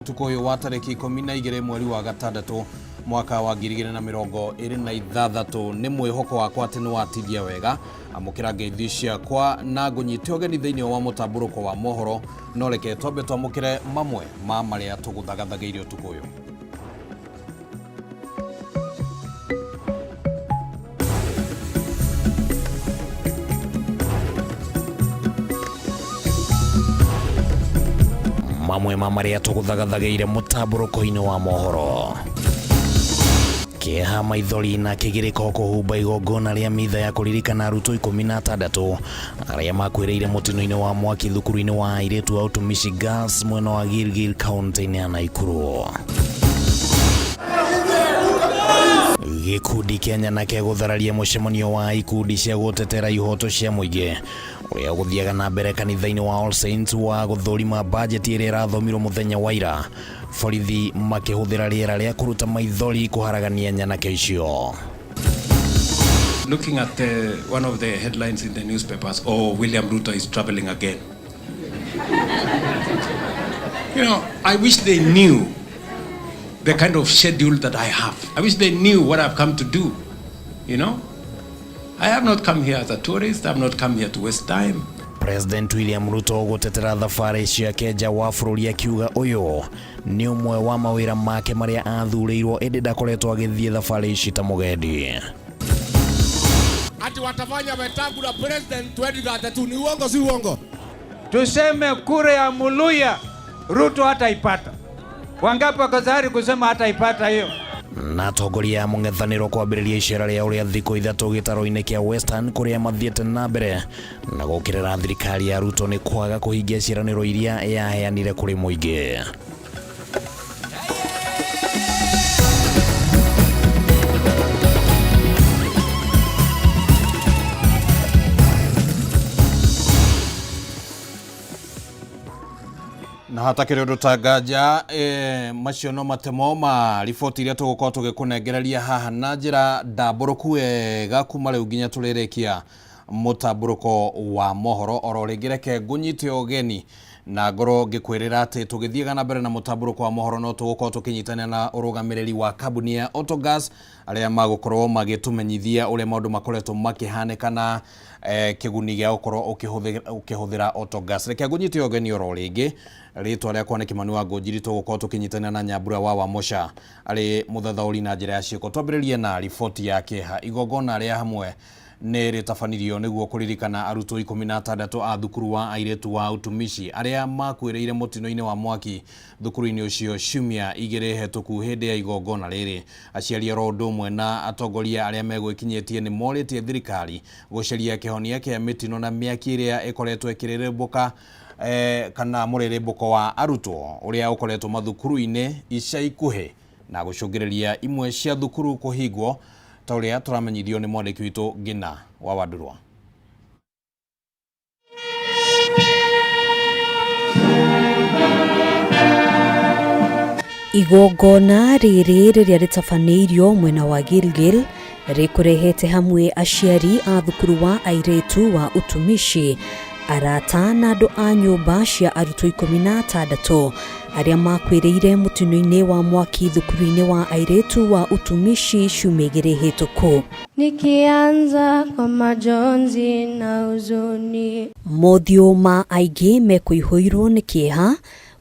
Ũtukũ ũyũ wa tarĩki 12 mweri wa gatandatũ mwaka wa 2026 nĩ mwĩhoko wakwa atĩ nĩ watithia wega. Amũkĩra ngeithi ciakwa na ngũnyite ũgeni thĩinĩ wa mũtambũrũko wa mohoro, no reke twambe twamũkĩre mamwe ma marĩa tũgũthagathagĩire ũtukũ ũyũ. Mamwe ma marĩa tũgũthagathagĩire mũtambũrũko-inĩ wa mohoro: kĩeha, maithori na kĩgirĩko kũhumba igongona rĩa mitha ya kũririkana arutwo 16 arĩa makuĩrĩire mũtino-inĩ wa mwaki thukuru-inĩ wa airĩtu wa Utumishi Girls mwena wa Gilgil kaunti-inĩ ya Naikuru. Gĩkundi kĩa nyanake gũthararia mũcemanio wa ikundi cia gũtetera ihoto cia mũingĩ ũrĩa ũgũthiaga na mbere kanitha-inĩ wa All Saints wa gũthũrima bajeti ĩrĩa ĩrathomirwo mũthenya wa ira, borithi makĩhũthĩra rĩera rĩa kũruta maithori kũharagania nyanake icio. Looking at one of the headlines in the newspapers, "Oh, William Ruto is traveling again." I wish they knew the kind of schedule that I have. I wish they knew what I've come to do. I have not come here as a tourist. I have not come here to waste time. President William Ruto gũtetera thabarĩ ciake nja wa bũrũri, akiuga ũyũ nĩ ũmwe wa mawĩra make marĩa athurĩirwo, ĩndĩ ndakoretwo agĩthiĩ thabarĩ ici ta mũgendi. Ati watafanya Wetangula president 2032. Ni uongo, si uongo? Tuseme kura ya Muluya Ruto hataipata. Wangapi wako tayari kusema hataipata hiyo? Na atongoria a mũng'ethanĩro kwambĩrĩria icera rĩao rĩa thikũ 3 gĩtaro-inĩ kĩa Western, kũrĩa mathiĩte na mbere na gũkĩrĩra thirikari ya Ruto nĩ kwaga kũhingia ciĩranĩro iria yaheanire kũrĩ mũingĩ. Na hatakĩrĩ ũndũ ta nganja, macio no matemo ma riboti iria tũgũkorwo tũgĩkũnengereria haha na njĩra ndambũrũku wega kuma rĩu nginya tũrĩrĩkia mũtambũrũko wa mohoro. Oro rĩngĩ reke ngũnyite ũgeni na ngorwo ngĩkwĩrĩra atĩ tũgĩthiaga na mbere na mũtambũrũko wa mohoro no tũgũkorwo tũkĩnyitanĩra na ũrũgamĩrĩri wa kambuni ya Autogas, arĩa magũkorwo magĩtũmenyithia ũrĩa maũndũ makoretwo makĩhanĩka na kĩguni gĩa gũkorwo ũkĩhũthĩra Autogas. Reke ngũnyite ũgeni oro rĩngĩ, rĩtwa rĩakwa nĩ Kĩmani wa Ngũnjiri. Tũgũkorwo tũkĩnyitanĩra na Nyambura wa Wamũca arĩ mũthathaũri na njĩra ya ciĩko. Twambĩrĩrie na riboti ya kĩeha. Igongona rĩa hamwe nĩ rĩtabanirio nĩguo kũririkana arutwo 16 a thukuru wa airĩtu wa Utumishi arĩa makuĩrĩire mũtino-inĩ wa mwaki thukuru-inĩ ũcio ciumia 2 hetũku. Hĩndĩ ya igongona rĩrĩ, aciari oro ũndũ ũmwe na atongoria arĩa megwĩkinyĩtie nĩ morĩtie thirikari gũcaria kĩhonia kĩa mĩtino na mĩaki ĩrĩa ĩkoretwo ĩkĩrĩrĩmbũka, kana mũrĩrĩmbũko wa arutwo ũrĩa ũkoretwo mathukuru-inĩ ica ikuhĩ na gũcũngĩrĩria imwe cia thukuru kũhingwo, ta ũrĩa tũramenyithio nĩ mwandĩki witũ Ngina wa Wandurwa. Igongona rĩrĩ rĩrĩa rĩtabanĩirio mwena wa Gilgil rĩkũrehete hamwe aciari a thukuru wa airĩtu wa Utumishi, arata na andũ a nyũmba cia arutwo 16 arĩa makuĩrĩire mũtino-inĩ wa mwaki thukuru-inĩ wa airĩtu wa Utumishi ciumia 2 hĩtũku. Nikianza kwa majonzi na huzuni. Mothiũ ma aingĩ mekũihũirwo nĩ kĩeha,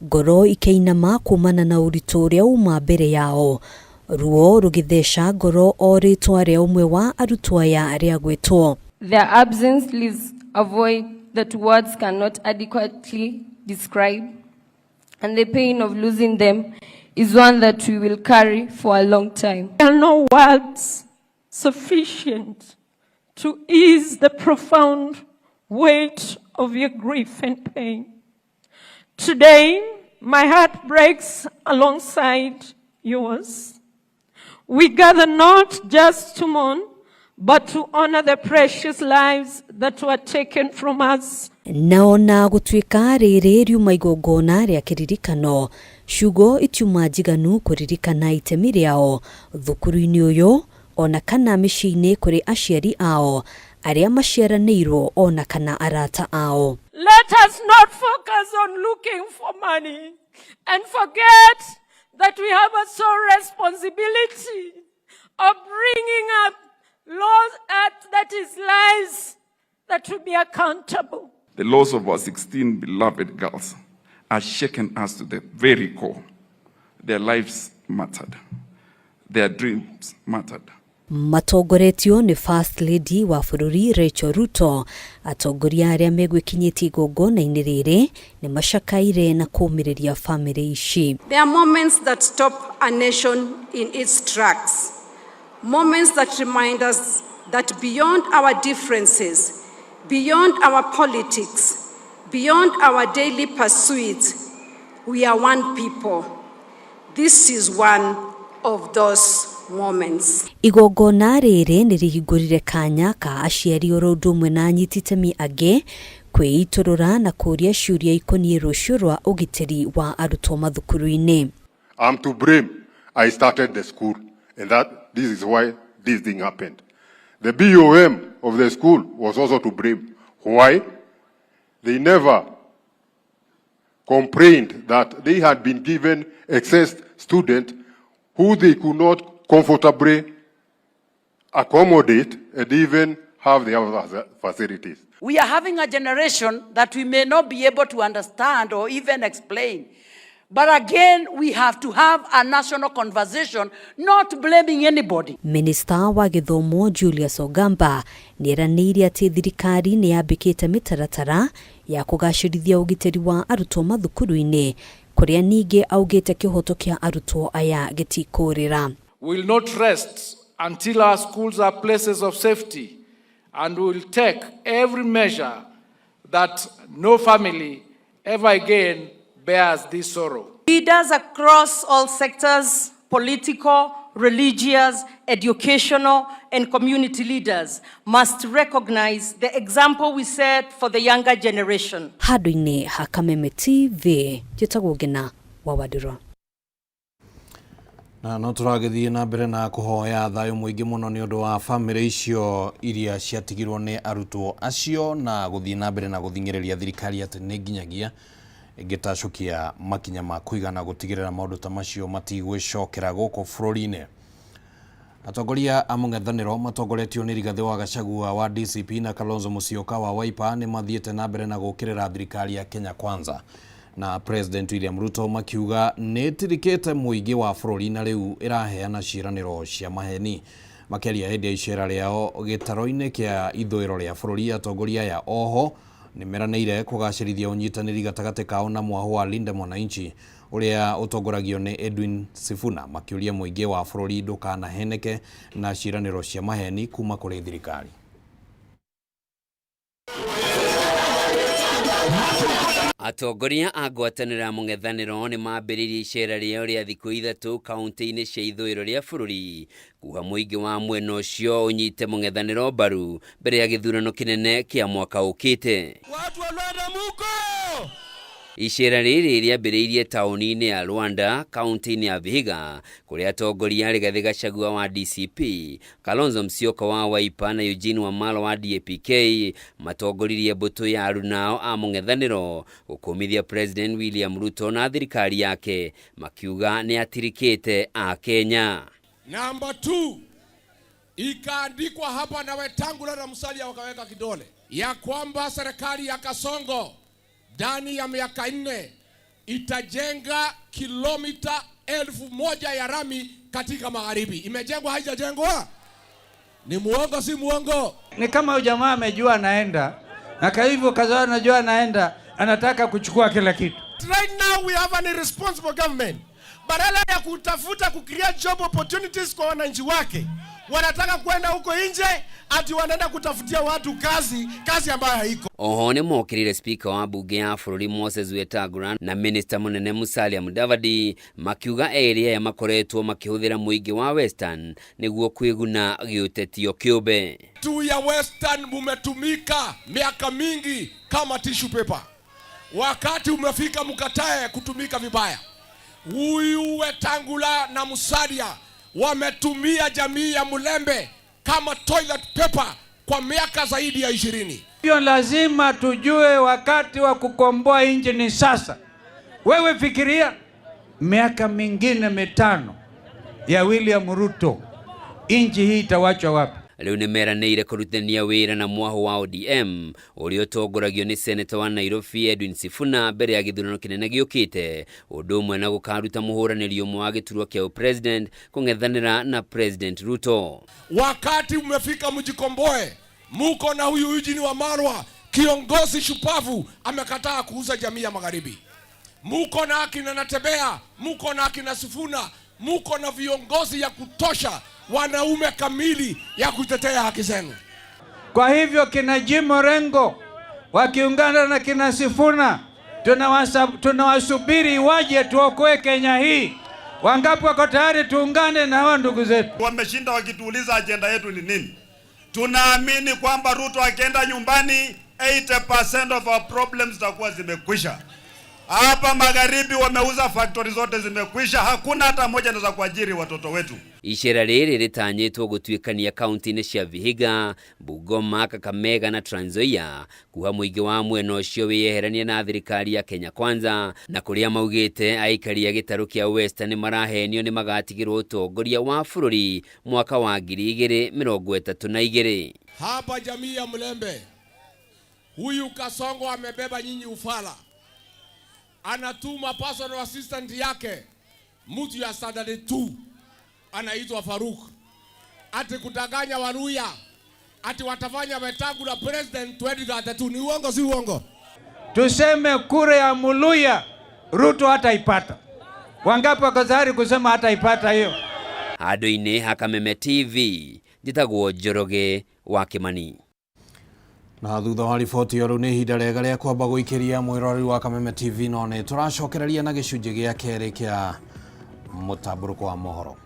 ngoro ikĩinama kumana na ũritũ ũrĩa uma mbere yao, ruo rũgĩtheca ngoro o rĩtwa rĩa ũmwe wa arutwo aya rĩagwetwo. Their absence leaves a void that words cannot adequately describe, and the pain of losing them is one that we will carry for a long time. There are no words sufficient to ease the profound weight of your grief and pain. Today, my heart breaks alongside yours. We gather not just to mourn, but to honor the precious lives that were taken from us. Na ona gũtuĩka rĩrĩ riuma igongona rĩa kĩririkano, ciugo itiuma njiganu kũririkana itemi rĩao thukuru-inĩ ũyũ ona kana mĩciĩ-inĩ kũrĩ aciari ao arĩa maciaranĩirwo ona kana arata ao. Let us not focus on looking for money. And forget that we have a sole responsibility of bringing up laws that is lies that will be accountable. The loss of our 16 beloved girls has shaken us to the very core. Their lives mattered. Their dreams mattered. Matongoretio nĩ First Lady wa bũrũri Rachel Ruto. Atongoria arĩa megwĩkinyĩtie igongona-inĩ rĩrĩ nĩ macakaire na kũũmĩrĩria bamĩrĩ ici. There are moments that stop a nation in its tracks, moments that remind us that beyond our differences, beyond our politics, beyond our daily pursuits, we are one people. This is one of those moments. Igongona rĩrĩ nĩ rĩhingũrire kanya ka aciari oro ũndũ ũmwe na anyiti itemi angĩ kwĩitũrũra na kũũria ciũria ikoniĩ rũciũ rwa ũgitĩri wa arutwo mathukuru-inĩ. I'm to blame. I started the school, and that this is why this thing happened. The BOM of the school was also to blame. Why? They never complained that they had been given excess students who they could not comfortably accommodate and even have the other facilities. We are having a generation that we may not be able to understand or even explain. But again, we have to have a national conversation, not blaming anybody. Minista wa gĩthomo Julius Ogamba nĩeranĩire atĩ thirikari nĩ yambĩkĩte mĩtaratara ya kũgacĩrithia ũgitĩri wa arutwo mathukuru-inĩ, kũrĩa ningĩ augĩte kĩhoto kĩa arutwo aya gĩtikũrĩra. Will not rest until our schools are places of safety, and we will take every measure that no family ever again bears this sorrow. Leaders across all sectors, political, religious, educational, and community leaders must recognize the example we set for the younger generation. Handũ-inĩ ha Kameme TV, njĩtagwo Ngina wa Wandũrũ. Na no tũragĩthiĩ na mbere na kũhoya thayũ mũingĩ mũno nĩ ũndũ wa bamĩrĩ icio iria ciatigirwo nĩ arutwo acio, na gũthiĩ na mbere na gũthing'ĩrĩria thirikari atĩ nĩ nginyagia ĩngĩtacũkia makinya ma kũigana gũtigĩrĩra maũndũ ta macio matigwĩcokera gũkũ bũrũri-inĩ. Atongoria a mũng'ethanĩro matongoretio nĩ Rigathĩ wa Gachagua wa DCP na Kalonzo Musyoka wa Wiper nĩ mathiĩte na mbere na gũkĩrĩra thirikari ya Kenya Kwanza na President William Ruto, makiuga nĩ ĩtirikĩte mũingĩ wa bũrũri na rĩu ĩraheana ciĩranĩro cia maheni. Makĩaria hĩndĩ ya icera rĩao gĩtaro-inĩ kĩa ithũĩro rĩa bũrũri, atongoria aya oho nĩ meranĩire kũgacĩrithia ũnyitanĩri gatagatĩ kao na mwahũ wa Linda Mwananchi ũrĩa ũtongoragio nĩ Edwin Sifuna, makĩũria mũingĩ wa bũrũri ndũkanaheneke na ciĩranĩro cia maheni kuma kũrĩ thirikari. Atongoria a ngwatanĩro ya mũng'ethanĩro nĩ mambĩrĩirie icera rĩao rĩa thikũ 3 kaunti-inĩ cia ithũĩro rĩa bũrũri kuga mũingĩ wa mwena ũcio ũnyite mũng'ethanĩro mbaru mbere ya gĩthurano kĩnene kĩa mwaka ũkĩte. Watu wa Rwanda muko! Icera rĩrĩ rĩambĩrĩirie taũni-inĩ ya Rwanda, kaunti-inĩ ya Vihiga, kũrĩa atongoria Rigathĩ Gachagua wa DCP, Kalonzo Musyoka wa Wiper na Eugene Wamalwa wa DAPK matongoririe mbũtũ ya arunao a mũng'ethanĩro gũkũmithia President William Ruto na thirikari yake, makiuga nĩ atirikĩte a Kenya. Namba 2, ikaandikwa hapa na Wetangula na Musalia wakaweka kidole ya kwamba serikali ya Kasongo ndani ya miaka 4 itajenga kilomita 1000 ya rami katika magharibi. Imejengwa haijajengwa? Ni muongo si muongo? Ni kama huyu jamaa amejua anaenda, na kwa hivyo kaza anajua anaenda, anataka kuchukua kila kitu. Right now we have an irresponsible government. Badala ya kutafuta ku create job opportunities kwa wananchi wake, wanataka kwenda huko nje ati wanaenda kutafutia watu kazi, kazi ambayo haiko. Oho nĩ mokĩrĩire spika wa mbunge ya bũrũri Moses Wetangula na minista mũnene Musalia Mudavadi, makiuga erĩ aya makoretwo makĩhũthĩra mũingĩ wa Western nĩguo kwĩguna gĩũtetio kĩũmbe. Tu ya Western mumetumika miaka mingi kama tissue paper. Wakati umefika mkatae kutumika vibaya. Huyu Wetangula na Musalia wametumia jamii ya Mulembe kama toilet paper kwa miaka zaidi ya 20. Hiyo lazima tujue wakati wa kukomboa nchi ni sasa. Wewe fikiria Miaka mingine 5 ya William Ruto, inchi hii itawachwa wapi? Rĩu nĩ meranĩire kũrutithania wĩra na mwahũ wa ODM ũrĩa ũtongoragio nĩ seneta wa Nairobi Edwin Sifuna mbere ya gĩthurano kĩnene gĩũkĩte, ũndũ ũmwe na gũkaruta mũhũranĩri ũmwe wa gĩturwa kĩa president kũng'ethanĩra na President Ruto. Wakati umefika mjikomboe. Muko na huyu Eugene Wamalwa, kiongozi shupavu, amekataa kuuza jamii ya magharibi. Muko na akina Natembeya, muko na akina Sifuna, muko na viongozi ya kutosha, wanaume kamili ya kutetea haki zenu. Kwa hivyo kina Jim Orengo wakiungana na kina Sifuna, tunawasubiri waje tuokoe Kenya hii. Wangapi wako tayari tuungane na hawa ndugu zetu? Wameshinda wakituuliza agenda yetu ni nini. Tunaamini kwamba Ruto akienda nyumbani 80% of our problems zitakuwa zimekwisha. Hapa magharibi wameuza factory zote zimekwisha, hakuna hata moja inaweza kuajiri watoto wetu. Icera rĩrĩ rĩtanyĩtwo gũtuĩkania kaunti-inĩ cia Vihiga, Bungoma, Kakamega na Trans Nzoia, kuha mũingĩ wa mwena ũcio wĩyeheranie na thirikari ya Kenya Kwanza, na kũrĩa maugĩte aikari a gĩtarũ kĩa Western nĩmarahenio nĩ magatigĩrwo ũtongoria wa bũrũri mwaka wa 2032. Hapa jamii ya Mlembe, huyu Kasongo amebeba nyinyi ufala. Anatuma personal assistant yake mtu ya standard 2 anaitwa Faruk, ati kudanganya Waluya ati watafanya Wetangula president 2032. Ni uongo si uongo? Tuseme kura ya Muluya Ruto hataipata. Wangapi wako tayari kusema hataipata hiyo? Handũ-inĩ ha Kameme TV, njĩtagwo Njoroge wa Kimani. Na thutha wa riboti ĩyo rĩu nĩ ihinda rĩega rĩa kwamba gũikĩria mwĩroreri wa Kameme TV, no nĩ tũracokereria na gĩcunjĩ gĩa kerĩ kĩa mũtambũrũko wa mohoro.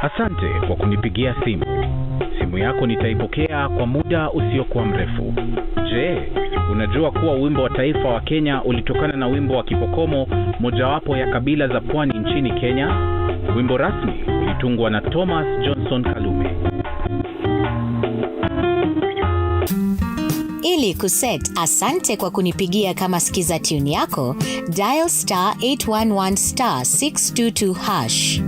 Asante kwa kunipigia simu. Simu yako nitaipokea kwa muda usiokuwa mrefu. Je, unajua kuwa wimbo wa taifa wa Kenya ulitokana na wimbo wa Kipokomo, mojawapo ya kabila za pwani nchini Kenya? Wimbo rasmi ulitungwa na Thomas Johnson Kalume. Ili kuset asante kwa kunipigia kama skiza tune yako, dial star 811 star 622 hash.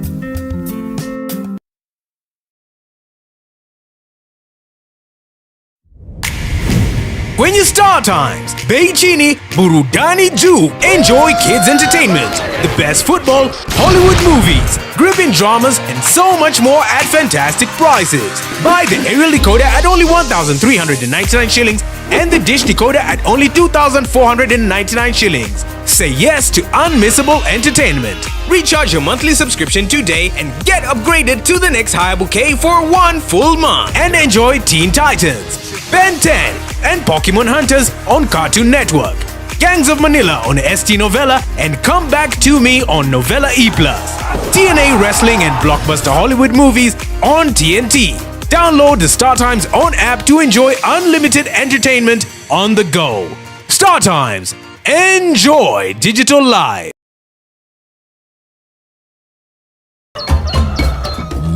Kwenye Star Times, bei chini, burudani juu. Enjoy kids entertainment, the best football, Hollywood movies, gripping dramas, and so much more at fantastic prices. Buy the aerial decoder at only 1,399 shillings and the dish decoder at only 2,499 shillings. Say yes to unmissable entertainment. Recharge your monthly subscription today and get upgraded to the next higher bouquet for 1 full month. And enjoy Teen Titans, Ben 10, and Pokemon Hunters on Cartoon Network, Gangs of Manila on ST Novella, and Come Back to Me on Novella E+. TNA Wrestling and Blockbuster Hollywood movies on TNT. Download the Star Times own app to enjoy unlimited entertainment on the go. Star Times. Enjoy digital life.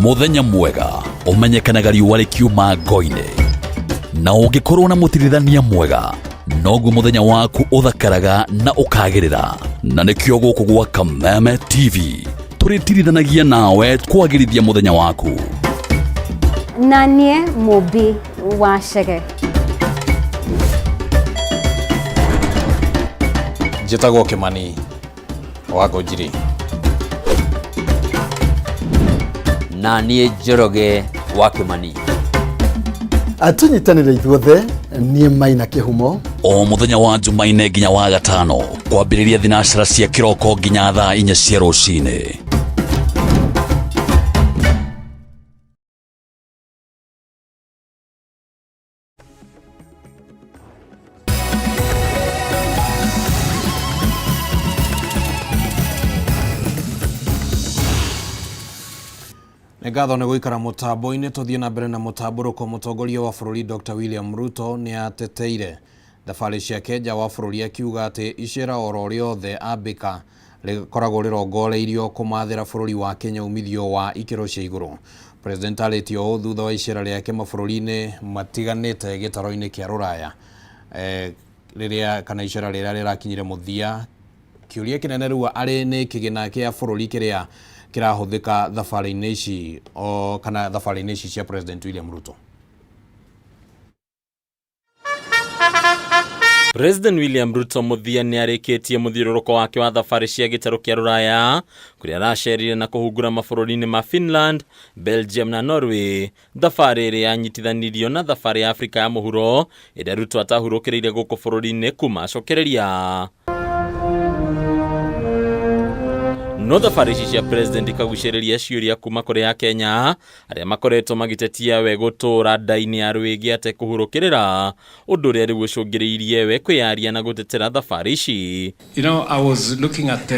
Muthenya mwega umenyekanaga riũa rĩkiuma ngo-inĩ, na ũngĩkorwo na mũtirithania mwega noguo mũthenya waku ũthakaraga na ũkagĩrĩra. Na nĩkĩo gũkũ gwa Kameme TV tũrĩtirithanagia nawe kwagĩrithia mũthenya waku. Na niĩ Mũmbi wa Chege. Njĩtagwo Kimani wa Ngũnjiri. Na niĩ Njoroge wa Kimani. Tũnyitanĩre ithuothe, niĩ Maina Kĩhumo. O mũthenya wa Jumaine nginya wa gatano kwambĩrĩria thinacara cia kĩroko nginya thaa 4 cia rũcinĩ. Nĩ ngatho nĩ gũikara mũtambo-inĩ. Tũthiĩ na mbere na mũtambũrũko. Mũtongoria wa bũrũri Dr. William Ruto nĩ ateteire thabarĩ ciake nja wa bũrũri, akiuga atĩ icera oro rĩothe ambĩka rĩkoragwo rĩrongoreirio kũmathĩra bũrũri wa Kenya umithio wa ikĩro cia igũrũ. President arĩtie ũũ thutha wa icera rĩake mabũrũri-inĩ matiganĩte gĩtaro-inĩ kĩa rũraya, rĩrĩa kana icera rĩrĩa rĩrakinyire mũthia. Kĩũria kĩnene rĩu arĩ nĩ kĩgĩna kĩa bũrũri kĩrĩa kĩrahũthĩka thabarĩ-inĩ ici o kana thabarĩ-inĩ ici cia President William Ruto. President William Ruto mũthia nĩ arĩkĩtie mũthiũrũrũko wake wa thabarĩ cia gĩtarũ kĩa rũraya, kũrĩa aracerire na kũhungura mabũrũri-inĩ ma Finland, Belgium na Norway. Thabarĩ ĩrĩa yanyitithanirio na thabarĩ ya Afrika ya mũhuro ĩrĩa Ruto atahurũkĩrĩire gũkũ bũrũri-inĩ kuma acokereria. No thabarĩ ici cia president ikagucĩrĩria ciũria kuma kũrĩ Akenya arĩa makoretwo magĩtetia we gũtũũra nda-inĩ ya rwĩgĩ atekũhurũkĩrĩra, ũndũ ũrĩa rĩu ũcũngĩrĩirie we kwĩyaria na gũtetera thabarĩ ici. I was looking at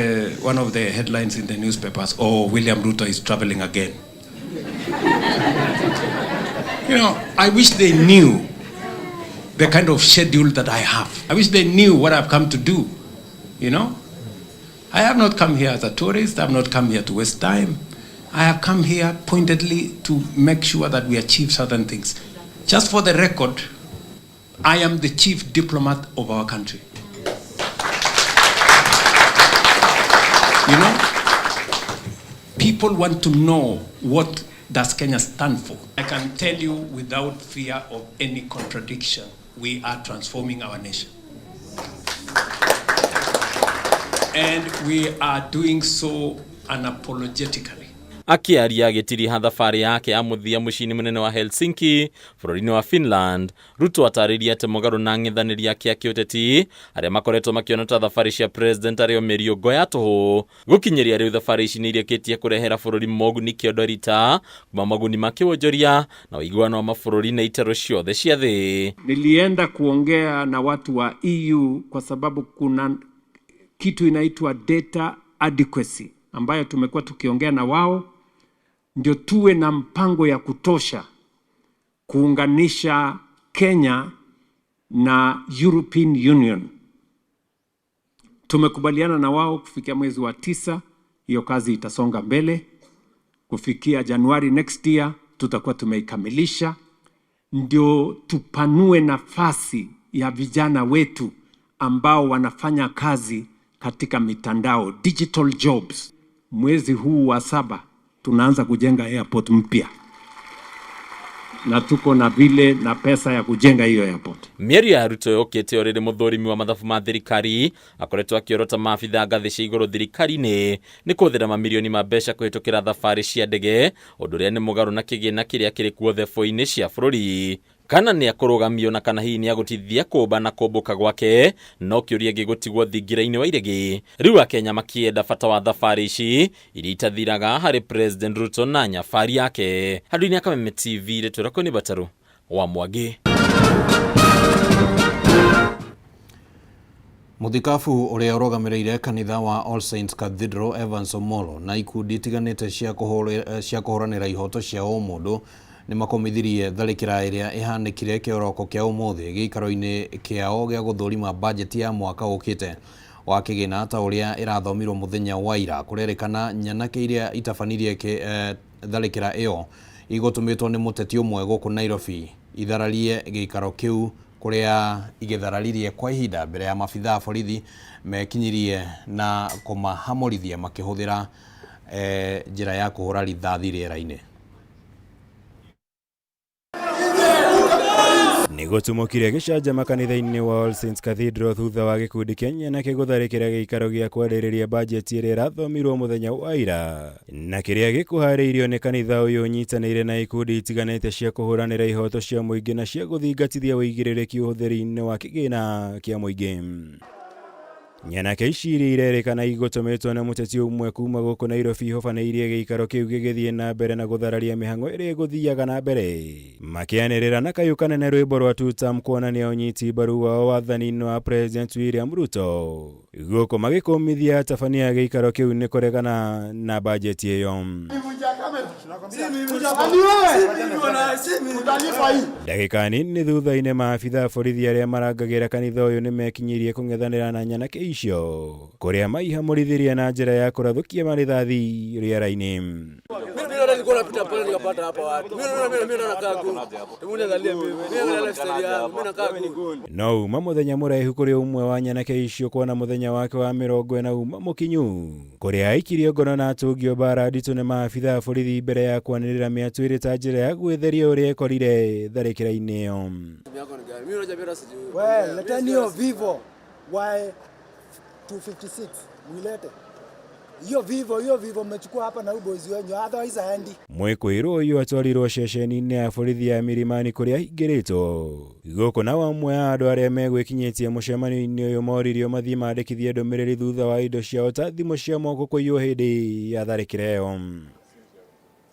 one of the headlines in the newspapers, "Oh, William Ruto is traveling again." I wish they knew the kind of schedule that I have. I wish they knew what I've come to do. I have not come here as a tourist. I have not come here to waste time. I have come here pointedly to make sure that we achieve certain things. Just for the record, I am the chief diplomat of our country. People want to know what does Kenya stand for. I can tell you without fear of any contradiction, we are transforming our nation. And we are doing so unapologetically. Akĩaria agĩtiriha thabarĩ yake ya mũthia mũciĩ-inĩ mũnene wa Helsinki bũrũri-inĩ wa Finland, Ruto atarĩirie atĩ mũgarũ na ang'ethanĩri ake a kĩũteti arĩa makoretwo makĩona ta thabarĩ cia president arĩ o mĩriũngo ya tũhũ, gũkinyĩria rĩu thabarĩ ici nĩ irĩkĩtie kũrehera bũrũri moguni kĩondo rita kuma moguni ma kĩwonjoria na ũiguano wa mabũrũri na itero ciothe cia thĩ. Nilienda kuongea na watu wa EU kwa sababu kuna kitu inaitwa data adequacy ambayo tumekuwa tukiongea na wao, ndio tuwe na mpango ya kutosha kuunganisha Kenya na European Union. Tumekubaliana na wao kufikia mwezi wa 9 hiyo kazi itasonga mbele. Kufikia Januari next year tutakuwa tumeikamilisha, ndio tupanue nafasi ya vijana wetu ambao wanafanya kazi katika mitandao, digital jobs. Mwezi huu wa 7 tunaanza kujenga airport mpya, na tuko na vile na pesa ya kujenga hiyo airport. Mĩario ya Ruto yũkĩte o rĩrĩ mũthũrimi wa mathabu ma thirikari akoretwo akĩorota maabithaa ngathĩ cia igũrũ thirikari-inĩ nĩ kũhũthĩra mamirioni ma mbeca kũhĩtũkĩra thabarĩ cia ndege, ũndũ ũrĩa nĩ mũgarũ na kĩgĩna kĩrĩa kĩrĩ kuo thebũ-inĩ cia bũrũri. Kana nĩ akũrũgamio na kana hihi nĩ agũtithia kũmba na kũmbũka gwake, no kĩũria gĩgũtigwo thingira-inĩ wa iregi. Rĩu Akenya makĩenda bata wa thabarĩ ici iria itathiraga harĩ President Ruto na nyabari yake. Handũ-inĩ ya Kameme TV, rĩtwa rĩakwa nĩ Batarũ wa Mwangi. Mũthikabu ũrĩa ũrũgamĩrĩire kanitha wa All Saints Cathedral Evans Omolo na ikundi itiganĩte cia kũhũranĩra ihoto cia ũmũndũ nĩ makomithirie tharĩkĩra ĩrĩa ĩhanĩkire kĩoroko kĩa ũmũthĩ gĩikaro-inĩ kĩao gĩa gũthũrima bajeti ya mwaka ũkĩte wa kĩgĩna ta ũrĩa ĩrathomirwo mũthenya wa ira. Kũrerĩkana nyanake iria itabanirie tharĩkĩra ĩyo igũtũmĩtwo nĩ mũteti ũmwe gũkũ Nairobi ithararie gĩikaro kĩu kũrĩa igĩthararirie kwa ihinda mbere ya maabithaa a borithi mekinyirie na kũmahamũrithia makĩhũthĩra njĩra ya kũhũra rithathi rĩera-inĩ. Nĩgũtumũkire gĩcanjama kanitha-inĩ wa All Saints Cathedral thutha wa gĩkundi kĩa nyanake gũtharĩkĩra gĩikaro gĩa kwarĩrĩria bajeti ĩrĩa ĩrathomirwo mũthenya wa ira, na kĩrĩa gĩkũharĩirio nĩ kanitha ũyũ ũnyitanĩire na ikundi itiganĩte cia kũhũranĩra ihoto cia mũingĩ na cia gũthingatithia ũigĩrĩrĩki ũhũthĩri-inĩ wa kĩgĩna kĩa mũingĩ. Nyanake ici iria irerĩkana igũtũmĩtwo nĩ mũteti ũmwe kuma gũkũ Nairobi ihobanĩirie gĩikaro kĩu gĩgĩthiĩ na mbere na gũthararia mĩhang'o ĩrĩa ĩgũthiaga na mbere makĩanĩrĩra na kayũ kanene rwĩmbo rwa tutam kuonania ũnyiti mbaru wao wathani-inĩ wa President William Ruto gũkũ magĩkũmithia atabania a gĩikaro kĩu nĩ kũregana na bajeti ĩyo. Ndagĩka nini thutha-inĩ maabitha a borithi arĩa marangagĩra kanitha ũyũ nĩmekinyirie kũng'ethanĩra na nyanake icio kũrĩa maihamũrithirie na njĩra ya kũrathũkia marĩthathi rĩera-inĩ. No uma mũthenya mũraihu kũrĩ ũmwe wa nyanake icio kuona mũthenya wake wa 40 uma mũkinyu kũrĩa aikirio ngono na atũngio mbara nditũ nĩ maabitha a borithi mbere ya kwanĩrĩra mĩatũ ĩrĩ ta njĩra ya gwĩtheria ũrĩa ekorire tharĩkĩra-inĩ ĩyo. We, leteni hiyo Vivo Y256 mwilete. Hiyo Vivo, hiyo Vivo mmechukua hapa na huyu boys wenyu, otherwise haendi. Mwĩkũĩrwo ũyũ atwarirwo ceceni-inĩ ya borithi ya Milimani kũrĩa ahingĩrĩtwo. Gũkũ nao amwe a andũ arĩa megwĩkinyĩtie mũcemanio-inĩ ũyũ moririo mathiĩ mandĩkithie ndũmĩrĩri thutha wa indo ciao ta thimũ cia moko kũiywo hĩndĩ ya tharĩkĩra ĩyo.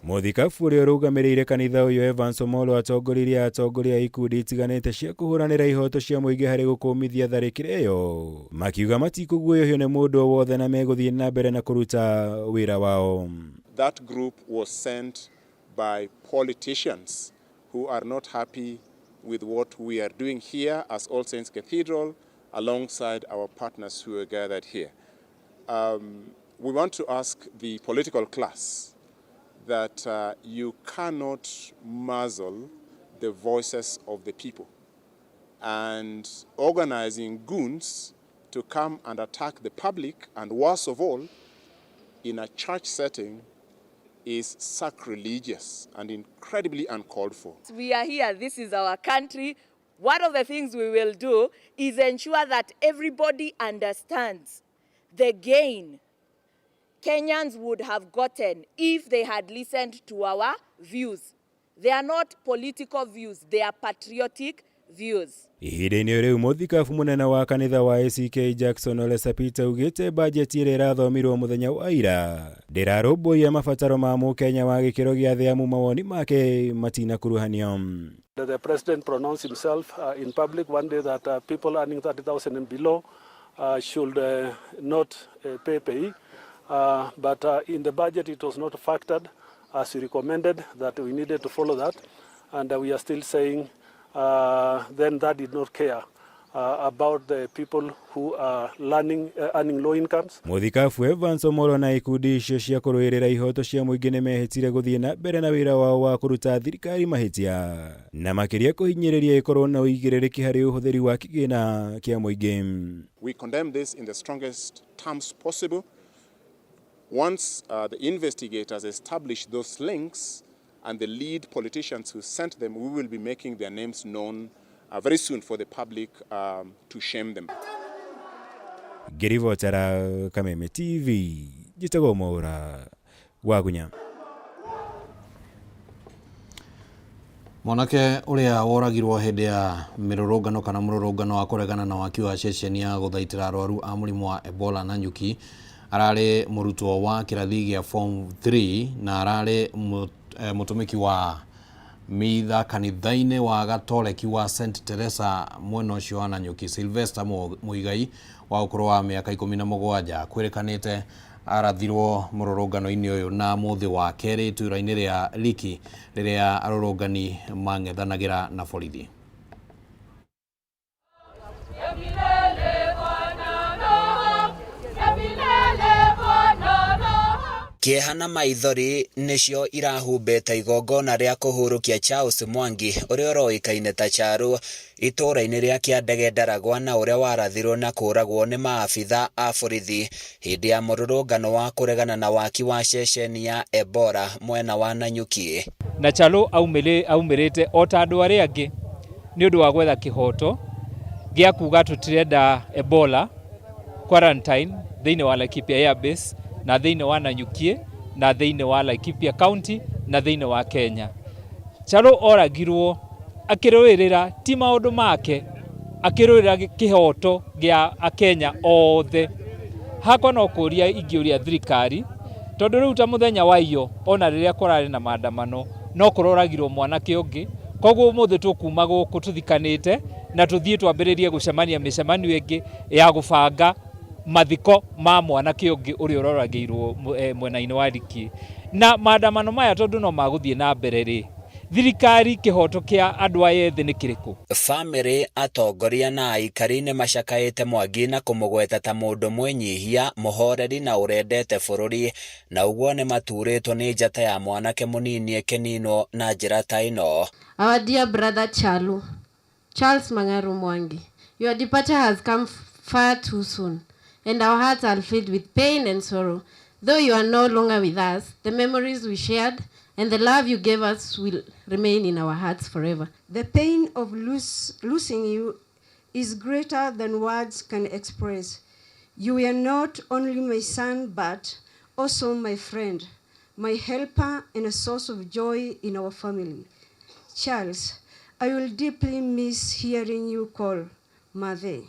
Mũthikabu ũrĩa ũrũgamĩrĩire kanitha ũyũ Evans Omollo atongoririe atongoria a ikundi itiganĩte cia kũhũranĩra ihoto cia mũingĩ harĩ gũkũmithia tharĩkĩra ĩyo makiuga matikũguoyohio nĩ mũndũ o wothe na megũthiĩ na mbere na kũruta wĩra wao. That group was sent by politicians who are not happy with what we are doing here as All Saints Cathedral alongside our partners who are gathered here. We want to ask the political class that you cannot muzzle the voices of the people, and organizing goons to come and attack the public, and worst of all, in a church setting, is sacrilegious and incredibly uncalled for. We are here, this is our country. One of the things we will do is ensure that everybody understands the gain Kenyans would have gotten if they had listened to our views. They are not political views, they are patriotic views. Ihinda-inĩ rĩu mũthikabu mũnene wa kanitha wa ACK Jackson Ole Sapit augĩte bajeti ĩrĩa ĩrathomirwo mũthenya wa ira ndĩrarũmbũiya mabataro ma mũkenya wa gĩkĩro gĩa thĩ amu mawoni make matinakuruhanio. The president pronounced himself in public one day that people earning 30,000 and below should not pay pay. But in the budget it was not factored as he recommended that we needed to follow that, and we are still saying then that did not care about the people who are earning low incomes. Mũthikabu Evans Omollo na ikundi icio cia kũrũĩrĩra ihoto cia mũingĩ nĩmehĩtire gũthiĩ na mbere na wĩra wao wa kũruta thirikari mahĩtia na makĩria kũhinyĩrĩria ĩkorwo na ũigĩrĩrĩki harĩ ũhũthĩri wa kĩgĩna kĩa mũingĩ. We condemn this in the strongest terms possible. Once the investigators establish those links and the lead politicians who sent them, we will be making their names known very soon for the public to shame them. Ngĩribotera Kameme TV, njĩtagwo Mwaũra Wagunya. Mwanake ũrĩa woragirwo hĩndĩ ya mĩrũrũngano kana mũrũrũngano wa kũregana na waki wa ceceni ya gũthaitĩra arwaru a mũrimũ wa Ebola Nanyuki ararĩ mũrutwo wa kĩrathi gĩa form 3 na ararĩ mũtũmĩki wa mitha kanitha-inĩ wa Gatoreki wa St Teresa mwena ũcio wa Nanyuki. Sylvester Muigai wa ũkũrũ wa mĩaka 17 kwĩrĩkanĩte arathirwo mũrũrũngano-inĩ ũyũ na mũthĩ wa kerĩ itũra-inĩ rĩa Liki rĩrĩa arũrũngani mang'ethanagĩra na borithi. Kĩeha na maithori nĩcio irahumbĩte igongona rĩa kũhurũkia Charles Mwangi ũrĩa ũroĩkaine ta Charu itũũra-inĩ rĩa Kĩandege Ndaragwa na ũrĩa warathirwo na kũragwo nĩ maabitha a borithi hĩndĩ ya mũrũrũngano wa kũregana na waki wa ceceni ya Ebola mwena wa Nanyuki. Na Charu aumĩrĩte o ta andũ arĩa angĩ nĩ ũndũ wa gwetha kĩhoto gĩa kuga tũtirenda Ebola quarantine thĩinĩ wa Laikipia Air Base na thĩinĩ wa Nanyuki na thĩinĩ wa Laikipia County na thĩinĩ wa Kenya. Charu oragirwo akĩrũĩrĩra ti maũndũ make, Akĩrũĩrĩra kĩhoto gĩa Akenya othe. Hakwa no kũria ingĩũria thirikari, tondũ rĩu ta mũthenya wa iyo ona rĩrĩa kũrarĩ na maandamano no kũroragirwo mwanake ũngĩ, koguo ũmũthĩ tũkuma gũkũ tũthikanĩte na tũthiĩ twambĩrĩrie gũcemania mĩcemanio ĩngĩ ya gũbanga mathiko ma mwanake ũngĩ ũrĩa ũroragĩirwo mwena-inĩ wa Likii. Na maandamano maya tondũ no magũthiĩ na mbere rĩ, thirikari kĩhoto kĩa andũ aya ethĩ nĩ kĩrĩkũ? Bamĩrĩ, atongoria na aikari nĩ macakaĩte Mwangi na kũmũgweta ta mũndũ mwĩnyihia, mũhoreri na ũrendete bũrũri, na ũguo nĩ maturĩtwo nĩ njata ya mwanake mũnini ĩkĩninwo na njĩra ta ĩno. Our dear brother Chalu, Charles Mangaru Mwangi, your departure has come far too soon, and our hearts are filled with pain and sorrow. Though you are no longer with us, the memories we shared and the love you gave us will remain in our hearts forever. The pain of losing you is greater than words can express. You were not only my son, but also my friend, my helper, and a source of joy in our family. Charles, I will deeply miss hearing you call Mathe.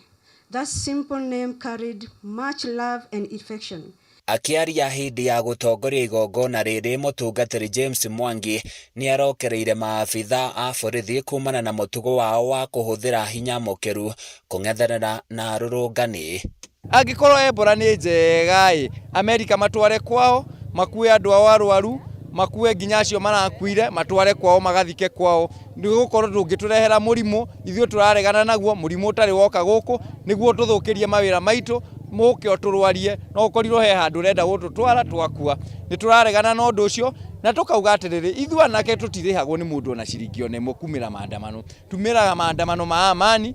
That simple name carried much love and affection. Akĩaria hĩndĩ ya gũtongoria igongona rĩrĩ, mũtungatĩri James Mwangi nĩ arokereire maabitha a borithi kumana na mũtugo wao wa kũhũthĩra hinya mũkĩru kũng'ethanĩra na arũrũngani. Angĩkorwo Ebola nĩ njega ĩ, Amerika matware kwao, makue andũ ao arwaru, makue nginya acio marakuire, matware kwao magathike kwao, nĩ gũkorwo ndũngĩtũrehera mũrimũ ithuĩ tũraregana naguo, mũrimũ ũtarĩ woka gũkũ nĩguo tũthũkĩrie mawĩra maitũ, mũke ũtũrwarie, no ũkorirwo he handũ ũrenda gũtũtwara twakua. Nĩ tũraregana na ũndũ ũcio na tũkauga atĩrĩrĩ, ithuĩ anake tũtirĩhagwo nĩ mũndũ ona ciringi ona ĩmwe kumĩra maandamano, tumĩraga maandamano ma amani,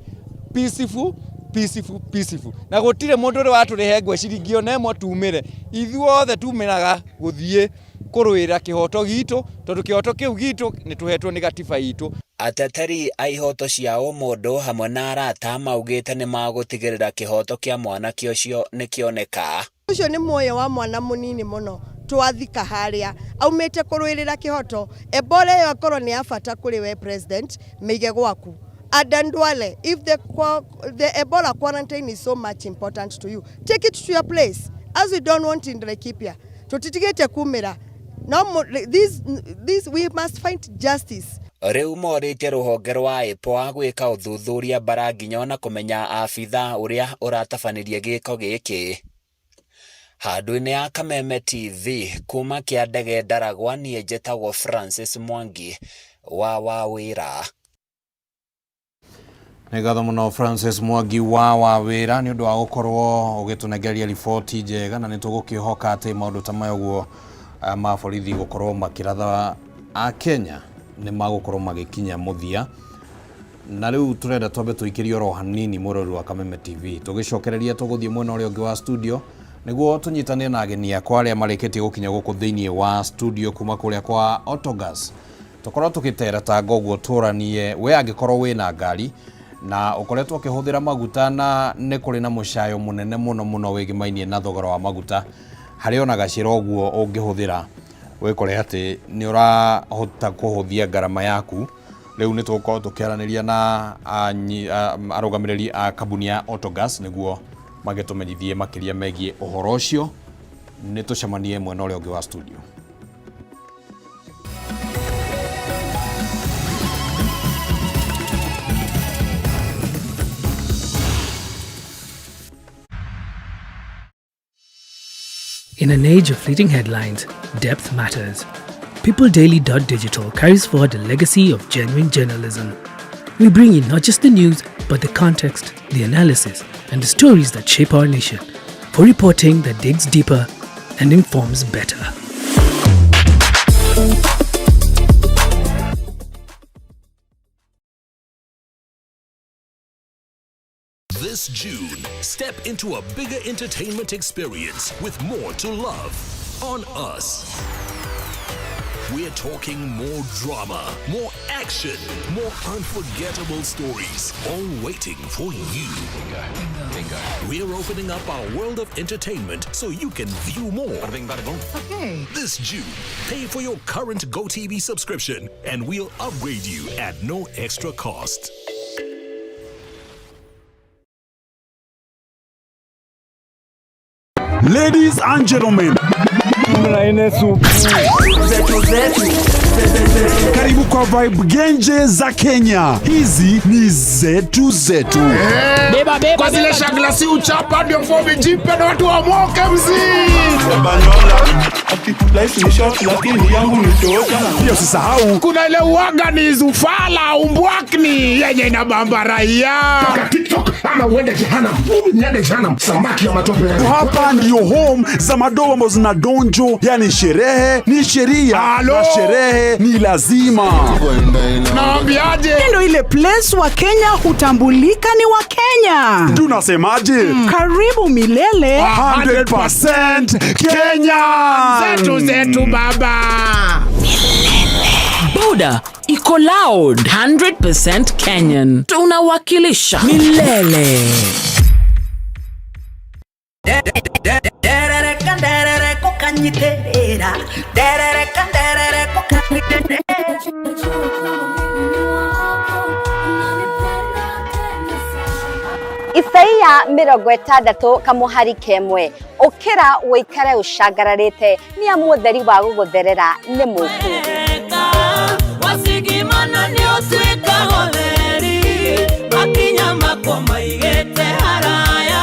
peaceful, peaceful, peaceful, na gũtirĩ mũndũ ũrĩ watũrĩhe ngwe ciringi ona ĩmwe tumĩre, ithuothe tumĩraga gũthiĩ kũrũĩra kĩhoto gitũ, tondũ kĩhoto kĩu gitũ nĩ tũhetwo nĩ gatiba itũ. Ateteri a ihoto cia ũmũndũ hamwe na arata maugĩte nĩ magũtigĩrĩra kĩhoto kĩa mwanake ũcio nĩ kĩoneka. Ũcio nĩ muoyo wa mwana mũnini mũno twathika harĩa aumĩte kũrũĩrĩra kĩhoto. Ebola ĩyo akorwo nĩ ya bata kũrĩ we president, mĩige gwaku. Aden Duale, if the Ebola quarantine is so much important to you, take it to your place, as we don't want in Laikipia. Tũtitigĩte kumĩra. No, this, we must find justice. Rĩu morĩtie rũhonge rwa IPOA gwĩka ũthuthuria bara nginya ona kũmenya abitha ũrĩa ũratabanirie gĩko gĩkĩ. Handũ-inĩ ya Kameme TV kuma Kĩandege Ndaragwa, niĩ njĩtagwo Francis Mwangi wa Wawĩra. Nĩ ngatho mũno Francis Mwangi wa Wawĩra nĩ ũndũ wa gũkorwo ũgĩtũnengereria riboti njega, na nĩ tũgũkĩhoka atĩ maũndũ ta maya ũguo ma borithi gũkorwo makĩratha a Kenya nĩ magũkorwo magĩkinya mũthia. Na rĩu tũrenda twambe tũikĩrie oro hanini mũrori wa Kameme TV, tũgĩcokereria tũgũthiĩ mwena ũrĩa ũngĩ wa studio nĩguo tũnyitane na ageni akwa arĩa marĩkĩtie gũkinya gũkũ thĩinĩ wa studio kuma kũrĩa kwa Autogas, tũkorwo tũgĩtera tanga ũguo tũranie we angĩkorwo wĩna ngari na ũkoretwo ũkĩhũthĩra maguta na nĩ kũrĩ na mũcayo mũnene mũno mũno wĩgĩmainie na thogora wa maguta, harĩ ona gacĩra ũguo ũngĩhũthĩra wĩkore atĩ nĩ ũrahota kũhũthia ngarama yaku. Rĩu nĩ tũgũkorwo tũkĩaranĩria na arũgamĩrĩri a kambuni ya Autogas nĩguo magĩtũmenyithie makĩria megiĩ ũhoro ũcio. Nĩ tũcemanie mwena ũrĩa ũngĩ wa studio. In an age of fleeting headlines, depth matters. PeopleDaily.digital carries forward a legacy of genuine journalism. We bring you not just the news, but the context, the analysis, and the stories that shape our nation, for reporting that digs deeper and informs better. This June, step into a bigger entertainment experience with more to love on us. We're talking more drama, more action, more unforgettable stories, all waiting for you. Bingo. Bingo. We're opening up our world of entertainment so you can view more. Bada bing, bada boom. Okay. This June, pay for your current GoTV subscription and we'll upgrade you at no extra cost. Ladies and gentlemen, karibu kwa Vibe Genje za Kenya. Hizi ni zetu zetu. Beba, beba, kwa zile shagla si uchapa ndio fomi jipe na watu wamoke mzee. Pia usisahau kuna ile uaga ni zufala umbwakni yenye inabamba raia. TikTok ama uende jehanamu. Niende jehanamu, samaki ya matope. Hapa ndio home za madoa ambazo zina donjo, yani sherehe ni sheria na sherehe ni lazima. Naambiaje? Ndio ile place wa Kenya hutambulika ni wa Kenya. Tunasemaje? Karibu milele 100% Kenya. Zetu zetu baba. Boda iko loud 100% Kenyan. Tunawakilisha milele. Isaia 60 kamuhari kemwe ukira wikare ucangararite ni amu utheri wa gugutherera ni muku. Wasigimana ni utuika gotheri makinya makwa maigite haraya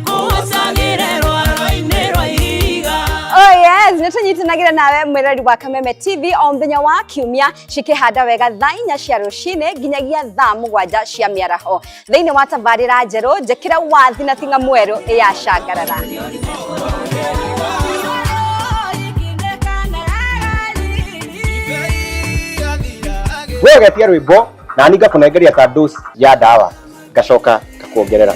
kuhacagire rwaro-inĩ rwa ihiga. Oh yes, nĩtũnyitanagĩra nawe mwĩrori wa Kameme TV o mũthenya wa kiumia cikĩhanda wega thaa 4 cia rũcinĩ nginyagia thaa 7 cia mĩaraho thĩinĩ wa tabarĩra njerũ njĩkĩra wathi na tinga mwerũ ya Cangarara. We ũgetia rwĩmbo na niĩ ngakũnengeria ta dose ya ndawa ngacoka ngakuongerera.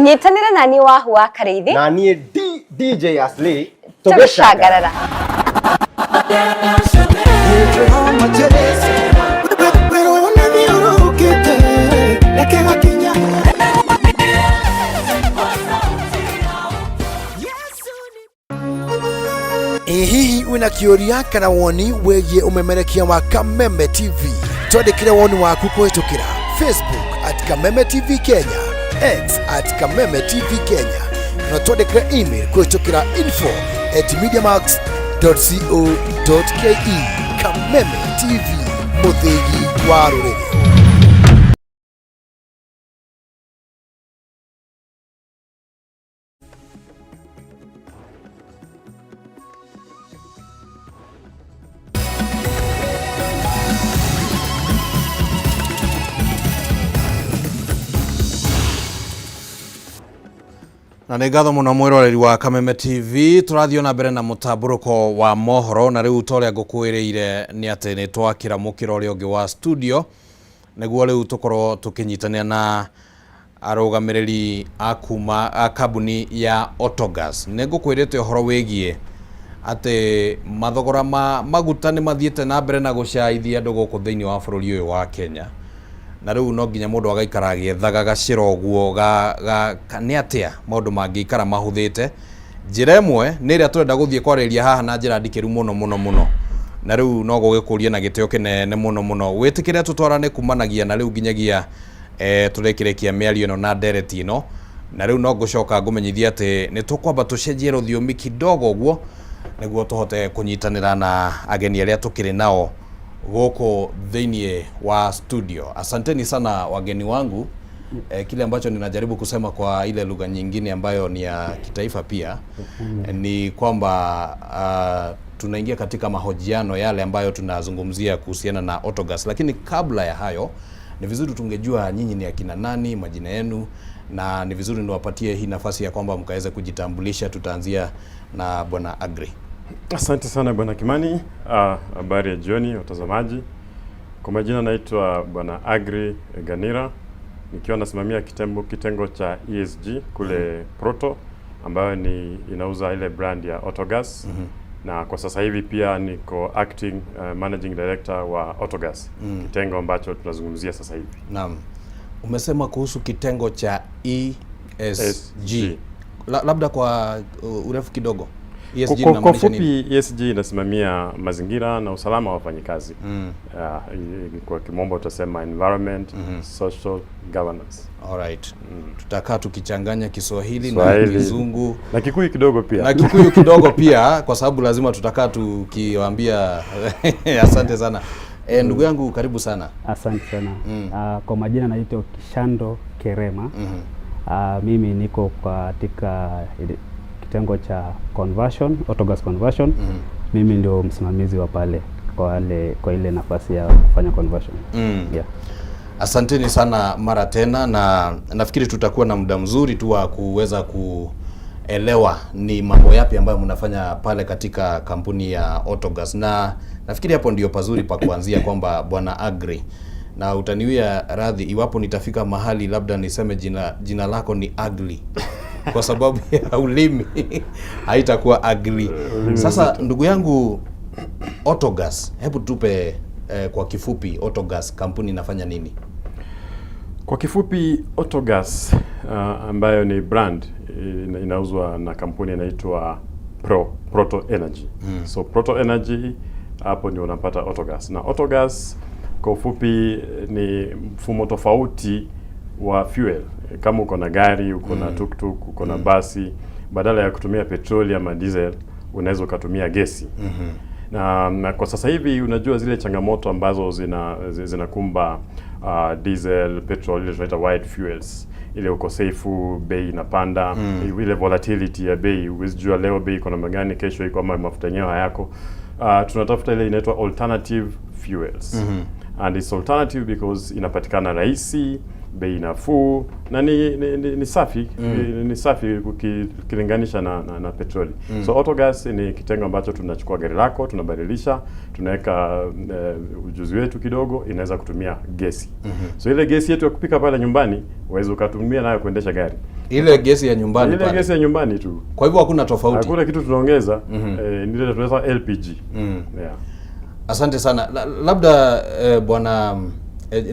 Nyitanĩra na niĩ Wahu wa Karĩithi na niĩ DJ Aslay tũgĩcangarara. Ĩ hihi wĩna kĩũria kana woni wĩgiĩ ũmemerekia wa Kameme TV? Twandĩkĩre woni waku kũhĩtũkĩra Facebook at Kameme TV Kenya, X at Kameme TV Kenya, na twandĩkĩre email kũhĩtũkĩra info@mediamax.co.ke. Kameme TV, mũthĩgi wa rũrĩrĩ. Na nä ngatho må no mwäroreri wa Kameme TV tå na mbere na må tambå wa mohoro na rä u ta å rä a ngå kwä rä ire nä atä nä twakä ra må kä ra å rä a å ngä wa studio nĩguo rĩu tũkorwo tũkĩnyitanĩra na arũgamĩrĩri a kuma a kambuni ya Autogas. Nĩ ngũkwĩrĩte ũhoro wĩgiĩ atĩ mathogora ma maguta nĩ mathiĩte na mbere na gũcaithia andũ gũkũ thĩinĩ wa bũrũri ũyũ wa Kenya, na rĩu no nginya mũndũ agaikara agĩethaga gacĩra ũguo nĩ atĩa maũndũ mangĩikara mahũthĩte. Njĩra ĩmwe nĩ ĩrĩa tũrenda gũthiĩ kwarĩria haha na njĩra ndikĩru mũno mũno mũno, na rĩu no gũgĩkũria na gĩtĩo kĩnene mũno mũno wĩtĩkĩre tũtwarane kumanagia na rĩu nginyagia tũrĩkĩrĩkia mĩario ĩno na ndereti ĩno, na rĩu no ngũcoka ngũmenyithia atĩ nĩ tũkwamba tũcenjie rũthiomi kidogo ũguo nĩguo tũhote kũnyitanĩra na ageni arĩa tũkĩrĩ nao gũkũ thĩinĩ wa studio. Asanteni sana wageni wangu. Kile ambacho ninajaribu kusema kwa ile lugha nyingine ambayo ni ya kitaifa pia ni kwamba tunaingia katika mahojiano yale ambayo tunazungumzia kuhusiana na Autogas, lakini kabla ya hayo ni vizuri tungejua nyinyi ni akina nani, majina yenu, na ni vizuri niwapatie hii nafasi ya kwamba mkaweze kujitambulisha. Tutaanzia na Bwana Agri. Asante sana Bwana Kimani. Habari ya jioni watazamaji. Kwa majina naitwa Bwana Agri Ganira, nikiwa nasimamia kitengo cha ESG kule Proto, ambayo ni inauza ile brand ya Autogas. Na kwa sasa hivi pia niko acting managing director wa Autogas, kitengo ambacho tunazungumzia sasa hivi. Naam. Umesema kuhusu kitengo cha ESG. Labda kwa urefu kidogo. ESG Kwa inamaanisha nini? fupi, ESG inasimamia mazingira na usalama wa wafanyikazi. Kwa kimombo utasema environment, social governance. Alright. Tutakaa tukichanganya Kiswahili na Swahili. Kizungu na Kikuyu kidogo pia. Na Kikuyu kidogo pia, kwa sababu lazima tutakaa tukiwaambia. Asante sana. Ndugu yangu, karibu sana. Asante sana. Kwa majina naitwa Kishando Kerema. Mimi niko katika kitengo cha conversion, autogas conversion. Mimi ndio msimamizi wa pale kwa ile nafasi ya kufanya conversion. Yeah. Asanteni sana mara tena, na nafikiri tutakuwa na muda mzuri tu wa kuweza kuelewa ni mambo yapi ambayo mnafanya pale katika kampuni ya Autogas, na nafikiri hapo ndio pazuri pa kuanzia, kwamba Bwana Agri, na utaniwia radhi iwapo nitafika mahali labda niseme jina lako ni Agli kwa sababu ya ulimi haitakuwa Agli. Sasa ndugu yangu, Autogas, hebu tupe kwa kifupi, Autogas kampuni inafanya nini? Kwa kifupi, Autogas ambayo ni brand inauzwa na kampuni inaitwa Proto Energy. So Proto Energy, hapo ndio unapata Autogas. Na Autogas kwa ufupi ni mfumo tofauti wa fuel. Kama uko na gari, uko na tuktuk, uko na basi, badala ya kutumia petroli ama diesel, unaweza ukatumia gesi. Na kwa sasa hivi unajua zile changamoto ambazo zinakumba diesel, petrol, ile tunaita white fuels, ile ukosefu, bei inapanda, ile volatility ya bei, huwezi jua leo bei iko namna gani, kesho iko ama mafuta yenyewe hayako. Tunatafuta ile inaitwa alternative fuels. And it's alternative because inapatikana rahisi, bei nafuu na ni safi, ni safi ukilinganisha na petroli. So Autogas ni kitengo ambacho tunachukua gari lako, tunabadilisha, tunaweka ujuzi wetu kidogo, inaweza kutumia gesi. So ile gesi yetu ya kupika pale nyumbani uweze ukatumia nayo kuendesha gari. Ile gesi ya nyumbani Ile pale. Gesi ya nyumbani tu. Kwa hivyo hakuna tofauti. Hakuna kitu tunaongeza. Ni ile tunaita LPG. Yeah. Asante sana. Labda bwana,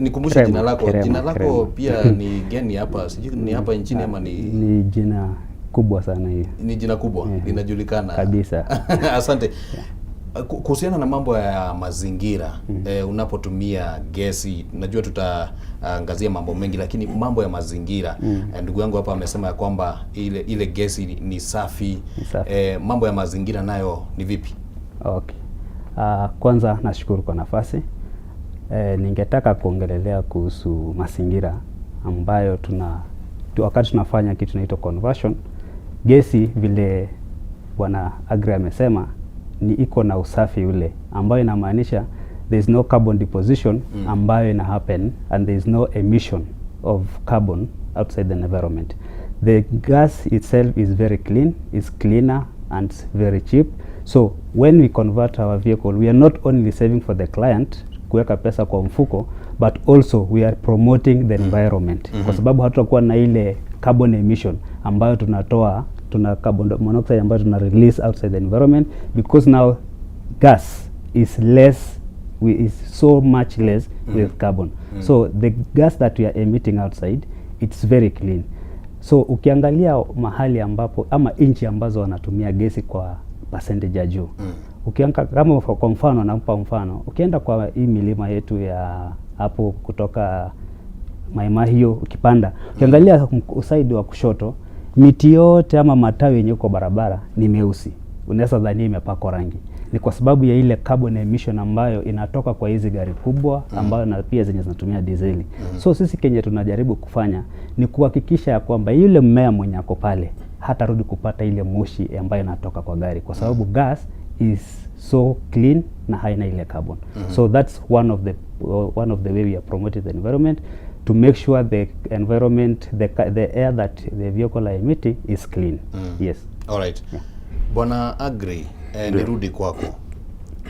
nikumbushe Kerema, jina lako. Kerema, Jina lako Kerema. pia ni geni hapa. Sijui ni hapa nchini ama ni Ni jina kubwa sana hiyo. Ni jina kubwa, linajulikana. Kabisa. Asante. Kuhusiana na mambo ya mazingira, unapotumia gesi, najua tutaangazia mambo mengi, lakini mambo ya mazingira, ndugu yangu hapa amesema ya kwamba ile gesi ni safi. Ni safi. Mambo ya mazingira nayo ni vipi? Okay. Kwanza nashukuru kwa nafasi. Ningetaka kuongelelea kuhusu mazingira ambayo wakati tunafanya kitu inaitwa conversion, gesi vile Bwana Agri amesema ni iko na usafi ule ambayo inamaanisha there is no carbon deposition ambayo ina happen and there is no emission of carbon outside the environment. The gas itself is very clean, is cleaner and very cheap. So when we convert our vehicle, we are not only saving for the client kuweka pesa kwa mfuko, but also we are promoting the environment, kwa sababu hatutakuwa na ile carbon emission ambayo tunatoa, tuna carbon monoxide ambayo tuna release outside the environment, because now gas is less is so much less with carbon. So the gas that we are emitting outside, it's very clean. So ukiangalia mahali ambapo ama nchi ambazo wanatumia gesi kwa percentage ya juu, kama kwa mfano, nampa mfano, ukienda kwa hii milima yetu ya hapo kutoka Mai Mahiu ukipanda, ukiangalia side wa kushoto, miti yote ama matawi yenye uko barabara ni meusi, unaweza dhania imepakwa rangi. Ni kwa sababu ya ile carbon emission ambayo inatoka kwa hizi gari kubwa ambayo na pia zenye zinatumia dizeli. So sisi kenye tunajaribu kufanya ni kuhakikisha ya kwamba yule mmea mwenye ako pale hatarudi kupata ile moshi ambayo inatoka kwa gari, kwa sababu gas is so clean na haina ile carbon. So that's one of the way we are promoting the environment, to make sure the environment, the air that the vehicle are emitting is clean. Yes. Alright. Bwana Agri, nirudi kwako.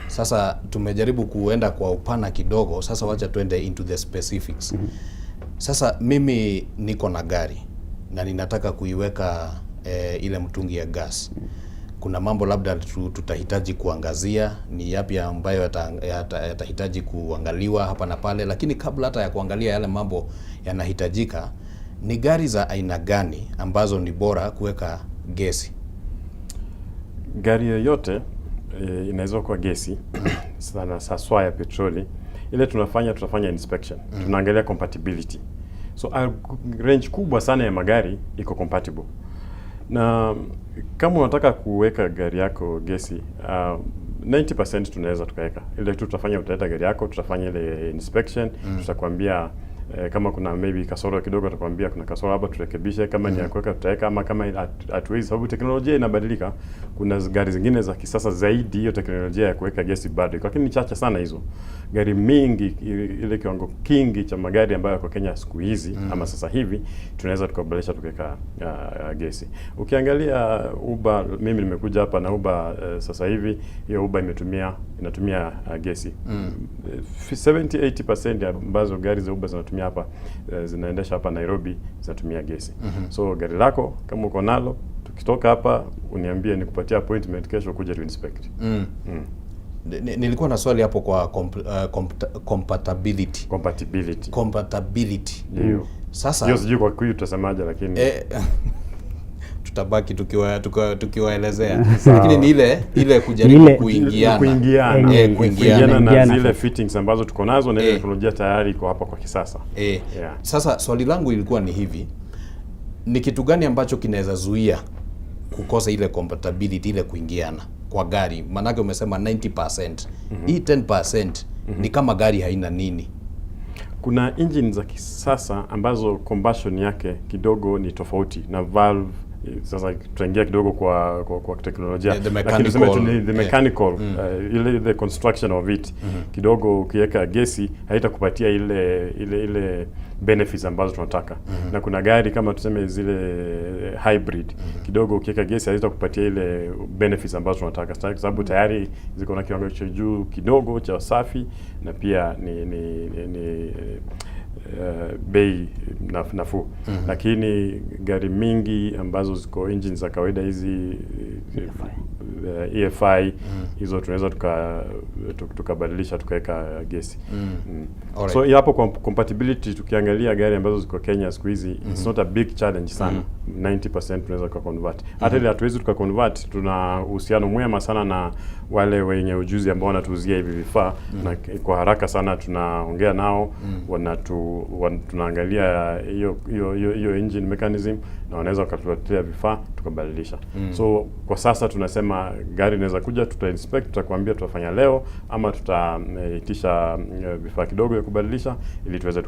Sasa tumejaribu kuenda kwa upana kidogo, sasa wacha tuende into the specifics. Sasa mimi niko na gari na ninataka kuiweka ile mtungi ya gas. Kuna mambo labda tutahitaji kuangazia, ni yapi ambayo yatahitaji kuangaliwa hapa na pale, lakini kabla hata ya kuangalia yale mambo yanahitajika, ni gari za aina gani ambazo ni bora kuweka gesi? Gari yoyote inaweza kuwa gesi sana saswa ya petroli. Ile tunafanya inspection, tunaangalia compatibility. So range kubwa sana ya magari iko compatible, na kama unataka kuweka gari yako gesi, 90% tunaweza tukaweka. Ile tu tutafanya, utaleta gari yako, tutafanya ile inspection, tutakwambia kama kuna maybe kasoro kidogo, tutakwambia kuna kasoro hapa, turekebishe. Kama ni ya kuweka tutaweka, ama kama hatuwezi, sababu teknolojia inabadilika. Kuna gari zingine za kisasa zaidi, hiyo teknolojia ya kuweka gesi bado iko, lakini ni chache sana hizo gari. Mingi ile kiwango kingi cha magari ambayo yako Kenya siku hizi ama sasa hivi tunaweza tukabadilisha tukaweka gesi. Ukiangalia Uber, mimi nimekuja hapa na Uber, sasa hivi hiyo Uber inatumia gesi. 70-80% ambazo gari za Uber zinatumia hapa, zinaendesha hapa Nairobi, zinatumia gesi. So gari lako kama uko nalo, tukitoka hapa uniambie nikupatie appointment kesho kuja tu inspect. Nilikuwa na swali hapo kwa compatibility. Compatibility. Compatibility. Ndio. Sasa hiyo sijui kwa Kikuyu tutasemaje, lakini tutabaki tukiwaelezea, lakini ni ile kujaribu kuingiana. Kuingiana. Kuingiana. Kuingiana na zile fittings ambazo tuko nazo na ile teknolojia tayari iko hapa kwa kisasa. Yeah. Sasa swali langu ilikuwa ni hivi, ni kitu gani ambacho kinaweza zuia kukosa ile compatibility, ile kuingiana kwa gari? Maanake umesema 90%. Hii 10% ni kama gari haina nini? Kuna engine za kisasa ambazo combustion yake kidogo ni tofauti na valve. Sasa tutaingia kidogo kwa teknolojia, The lakini tuseme tu ni the mechanical, mechanical, ile the construction of it kidogo, ukiweka gesi haitakupatia ile benefits ambazo tunataka. Na kuna gari kama tuseme zile hybrid, kidogo ukiweka gesi haitakupatia ile benefits ambazo tunataka, kwa sababu tayari ziko na kiwango cha juu kidogo cha usafi na pia ni bei nafuu. Lakini gari mingi ambazo ziko engine za kawaida hizi EFI, hizo tunaweza tukabadilisha tukaweka gesi. Alright. So hiyo hapo kwa compatibility, tukiangalia gari ambazo ziko Kenya siku hizi, it's not a big challenge sana. 90% tunaweza tuka convert. Hata ile hatuwezi tuka convert, tuna uhusiano mwema sana na wale wenye ujuzi ambao wanatuuzia hivi vifaa, na kwa haraka sana tunaongea nao, tunaangalia hiyo engine mechanism na wanaweza wakatuletea vifaa tukabadilisha. So kwa sasa tunasema gari inaweza kuja, tuta inspect, tutakwambia tutafanya leo ama tutaitisha vifaa kidogo ya kubadilisha ili tuweze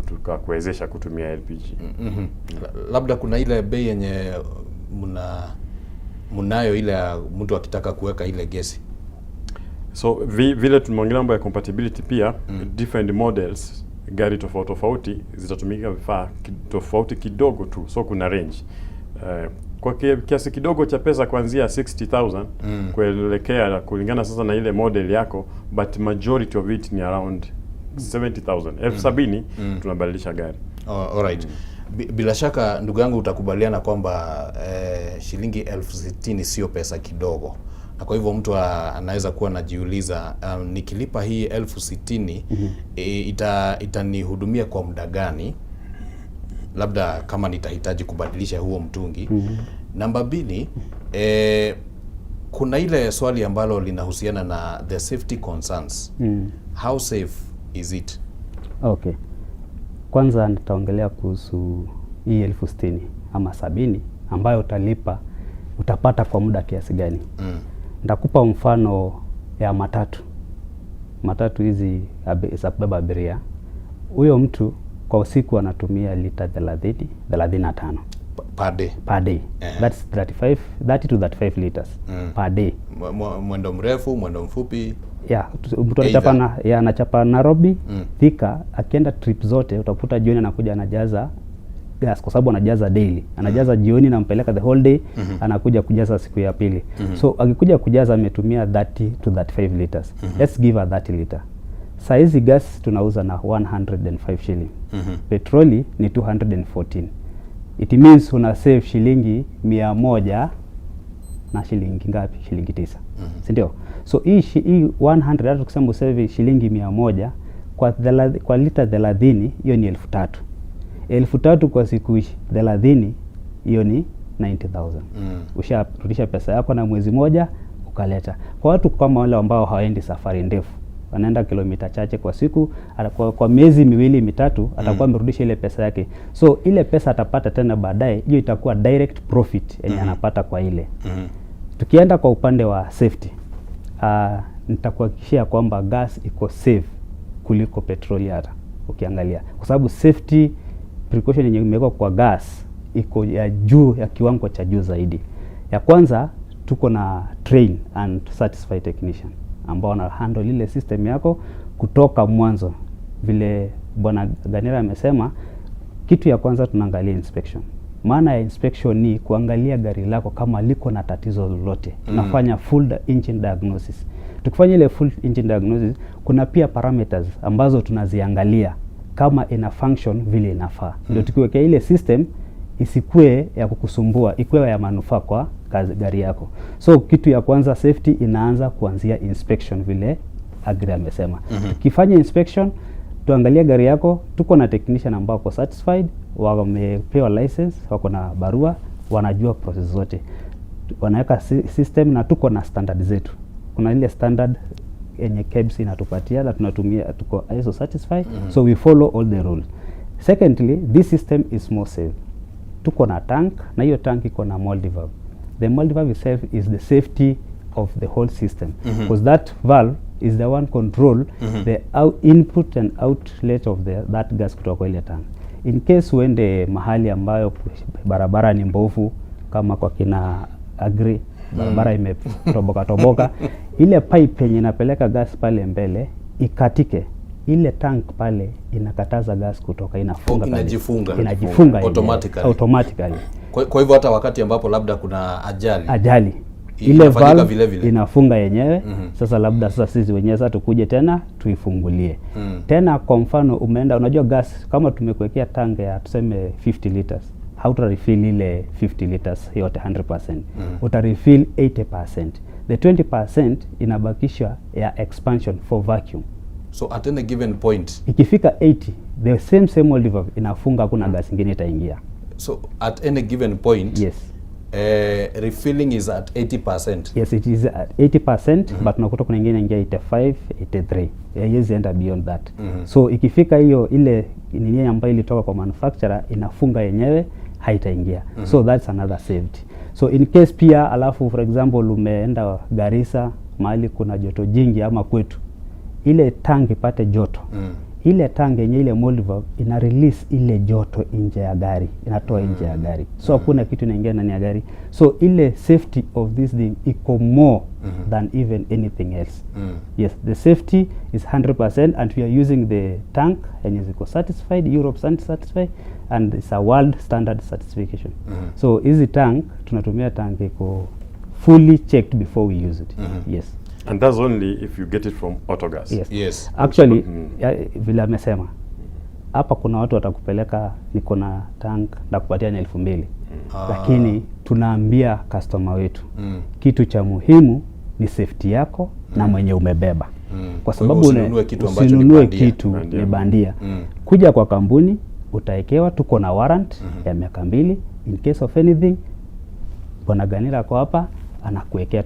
tukakuwezesha kutumia LPG. Labda kuna ile bei yenye mnayo ile ya mtu akitaka kuweka ile gesi. So vile tumeongelea mambo ya compatibility pia, different models, gari tofauti tofauti zitatumika vifaa tofauti kidogo tu, so kuna range kwa kiasi kidogo cha pesa kuanzia 60,000 kuelekea, kulingana sasa na ile model yako, but majority of it ni around 70,000, 70,000 tunabadilisha gari. Oh, alright. Bila shaka ndugu yangu utakubaliana kwamba shilingi 60,000 sio pesa kidogo, na kwa hivyo mtu anaweza kuwa anajiuliza, nikilipa hii 60,000 itanihudumia kwa muda gani, labda kama nitahitaji kubadilisha huo mtungi. Namba mbili, kuna ile swali ambalo linahusiana na the safety concerns. How safe is it? Okay. Kwanza nitaongelea kuhusu hii 60,000 ama 70 ambayo utalipa, utapata kwa muda kiasi gani? Nitakupa mfano ya matatu. Matatu hizi za kubeba abiria, huyo mtu kwa usiku anatumia lita 30, 35 Per day. Per day. That's 35, 30 to 35 liters per day. Mwendo mrefu, mwendo mfupi. Yeah, mtu anachapa na, ya, anachapa Nairobi, Thika, akienda trip zote utakuta jioni anakuja anajaza gas kwa sababu anajaza daily. Anajaza jioni, nampeleka the whole day, anakuja kujaza siku ya pili. So akikuja kujaza ametumia 30 to 35 liters. Let's give her 30 liter. Saa hizi gas tunauza na 105 shilling. Petroli ni 214. It means una save shilingi mia moja na shilingi ngapi? Shilingi 9. Si ndio? So hii 100, hata tukisema usave shilingi 100 kwa lita 30, hiyo ni 3,000. 3,000 kwa siku 30, hiyo ni 90,000. Usharudisha pesa yako na mwezi moja ukaleta. Kwa watu kama wale ambao hawaendi safari ndefu, wanaenda kilomita chache kwa siku, kwa miezi miwili mitatu atakuwa amerudisha ile pesa yake. So ile pesa atapata tena baadaye, hiyo itakuwa direct profit yenye anapata kwa ile. Tukienda kwa upande wa safety, nitakuhakikishia kwamba gas iko safe kuliko petroli hata ukiangalia, kwa sababu safety precaution yenye imewekwa kwa gas iko ya juu, ya kiwango cha juu zaidi. Ya kwanza, tuko na train and certified technician ambao wana handle ile system yako kutoka mwanzo. Vile Bwana Ganira amesema, kitu ya kwanza tunaangalia inspection. Maana ya inspection ni kuangalia gari lako kama liko na tatizo lolote. Tunafanya full engine diagnosis. Tukifanya ile full engine diagnosis, kuna pia parameters ambazo tunaziangalia kama ina function vile inafaa. Ndio tukiwekea ile system isikue ya kukusumbua, ikuwe ya manufaa kwa gari yako. So kitu ya kwanza, safety inaanza kuanzia inspection vile Agri amesema. Tukifanya inspection, tuangalie gari yako, tuko na technician ambao wako certified, wamepewa license, wako na barua, wanajua process zote. Wanaweka system na tuko na standard zetu. Kuna ile standard yenye KEBS inatupatia na tunatumia, tuko ISO certified. So we follow all the rules. Secondly, this system is more safe. Tuko na tank na hiyo tank iko na multi valve. The multi valve itself is the safety of the whole system because that valve is the one control the input and outlet of that gas kutoka kwa ile tank. In case uende mahali ambayo barabara ni mbovu kama kwa kina Agri, barabara imetoboka toboka, ile pipe yenye inapeleka gas pale mbele ikatike, ile tank pale inakataza gas kutoka, inafunga Oh, pale. inajifunga. Inajifunga yenyewe. Automatically. Automatically. Kwa hivyo hata wakati ambapo labda kuna ajali Ajali, ile inafanyika valve vile vile. inafunga yenyewe. Sasa labda sasa sisi wenyewe sasa tukuje tena tuifungulie. Tena kwa mfano umeenda, unajua gas kama tumekuwekea tank ya tuseme 50 liters, hauta refill ile 50 liters yote 100%. Uta refill 80%. The 20% inabakisha ya expansion for vacuum. So at any given point, Ikifika 80, the same old valve inafunga, hakuna gas ingine itaingia. So at any given point, yes, refilling is at 80%. Yes, it is at 80%, but unakuta kuna ingine ingia 85, 83. Haiwezi enda beyond that. So ikifika hiyo, ile nini ambayo ilitoka kwa manufacturer inafunga yenyewe, haitaingia. So that's another safety. So in case pia, alafu for example umeenda Garissa mahali kuna joto jingi, ama kwetu ile tank ipate joto, ile tank yenye ile multi valve ina release ile joto nje ya gari, inatoa nje ya gari, so hakuna kitu inaingia ndani ya gari. So ile safety of this thing iko more than even anything else. Yes, the safety is 100% and we are using the tank yenye ziko certified, Europe certified, and it's a world standard certification. So hizi tank tunatumia, tank iko fully checked before we use it. Yes. And that's only if you get it from Autogas. Yes. Actually, ya, vile amesema hapa, kuna watu watakupeleka, niko na tank ndakupatia ni 2,000. Lakini tunaambia customer wetu kitu cha muhimu ni safety yako na mwenye umebeba, kwa Kwa hivyo sababu usinunue kitu ambacho ni usinunue bandia. kitu ni bandia. Kuja kwa kampuni utaekewa, tuko na warrant ya miaka 2. In case of anything, Bwana Ganira ako hapa anakuwekea.